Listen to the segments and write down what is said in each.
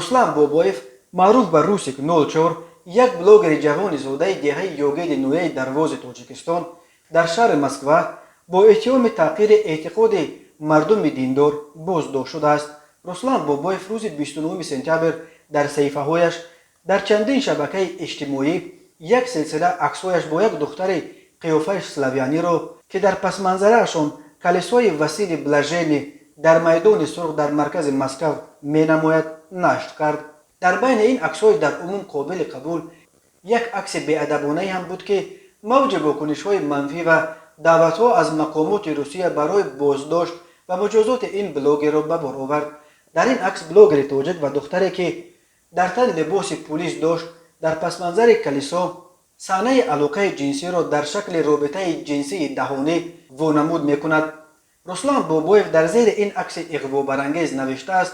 Руслан Бобоев, маъруф ба Русик 04, як блогери ҷавони зодаи деҳаи Ёгеди ноҳияи Дарвози Тоҷикистон, дар шаҳри Москва бо иттиҳоми таҳқири эътиқоди мардуми диндор боздошт шудааст. Руслан Бобоев рӯзи 29 сентябр дар саҳифаҳояш дар чандин шабакаи иҷтимоӣ як силсила аксҳояш бо як духтари қиёфаи славяниро, ки дар пасманзараашон калисои Василий Блаженный дар Майдони Сурх дар маркази Москав менамояд, нашр кард. Дар байни ин аксҳои дар умум қобили қабул як акси беадабонае ҳам буд, ки мавҷи вокунишҳои манфӣ ва даъватҳо аз мақомоти Русия барои боздошт ва муҷозоти ин блогерро ба бор овард. Дар ин акс блогери тоҷик ва духтаре, ки дар тан либоси пулис дошт, дар пасманзари калисо саҳнаи алоқаи ҷинсиро дар шакли робитаи ҷинсии даҳонӣ вонамуд мекунад. Руслан Бобоев дар зери ин акси иғвобарангез навиштааст: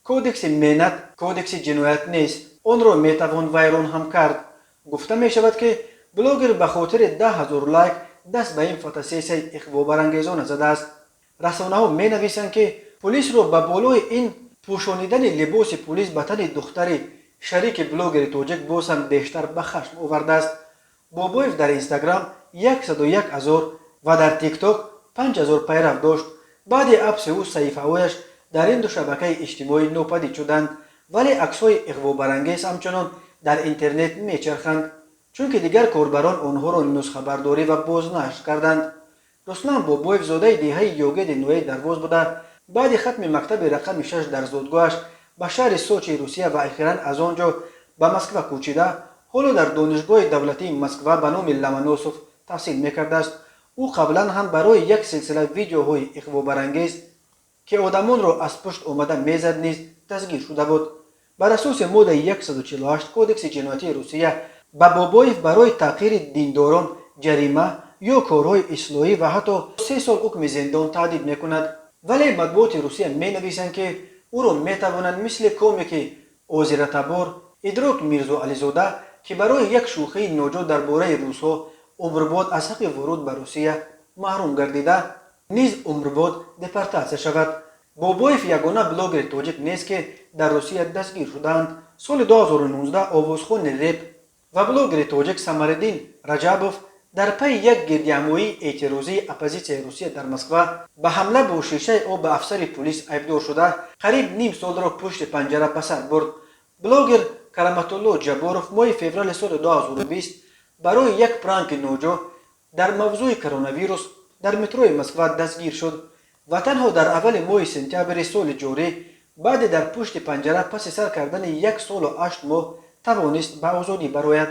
«Кодекси меҳнат кодекси ҷиноят нест, онро метавон вайрон ҳам кард». Гуфта мешавад, ки блогер ба хотири 10 000 лайк даст ба ин фотосессияи иғвобарангезона задааст. Расонаҳо менависанд, ки пулисро ба болои ин пӯшонидани либоси пулис ба тани духтари шарики блогери тоҷик боз ҳам бештар ба хашм овардааст. Бобоев дар Инстаграм 101 ҳазор ва дар Тикток 5000 пайрав дошт. Баъди абси ӯ саҳифаҳояш дар ин ду шабакаи иҷтимоӣ нопадид шуданд, вале аксҳои иғвобарангез ҳамчунон дар интернет мечарханд, чунки дигар корбарон онҳоро нусхабардорӣ ва бознашр карданд. Руслан Бобоев зодаи деҳаи Ёгеди ноҳияи Дарвоз буда, баъди хатми мактаби рақами 6 дар зодгоҳаш ба шаҳри Сочии Русия ва охиран аз он ҷо ба Москва кӯчида, ҳоло дар Донишгоҳи давлатии Москва ба номи Ломоносов таҳсил мекардааст. Ӯ қаблан ҳам барои як силсила видеоҳои иғвобарангез, ки одамонро аз пушт омада мезад, низ дастгир шуда буд. Бар асоси моддаи 148 Кодекси ҷиноятии Русия ба Бобоев барои таҳқири диндорон ҷарима ё корҳои ислоҳӣ ва ҳатто 3 сол ҳукми зиндон таҳдид мекунад. Вале матбуоти Русия менависанд, ки ӯро метавонанд мисли комики озиратабор Идрок Мирзоализода, ки барои як шӯхии ноҷо дар бораи русҳо умрбод аз ҳаққи вуруд ба Русия маҳрум гардида, низ умрбод депортатсия шавад. Бобоев ягона блогери тоҷик нест, ки дар Русия дастгир шудаанд. Соли 2019 овозхони реп ва блогери тоҷик Самариддин Раҷабов дар пайи як гирдиҳамоии эътирозии оппозитсияи Русия дар Москва ба ҳамла бо шишаи об ба афсари пулис айбдор шуда, қариб ним солро пушти панҷара ба сар бурд. Блогер Караматулло Ҷабборов моҳи феврали соли 2020 барои як пранки ноҷо дар мавзӯи коронавирус дар метрои Москва дастгир шуд ва танҳо дар аввали моҳи сентябри соли ҷорӣ, баъде дар пушти панҷара паси сар кардани 1 солу 8 моҳ, тавонист ба озодӣ барояд.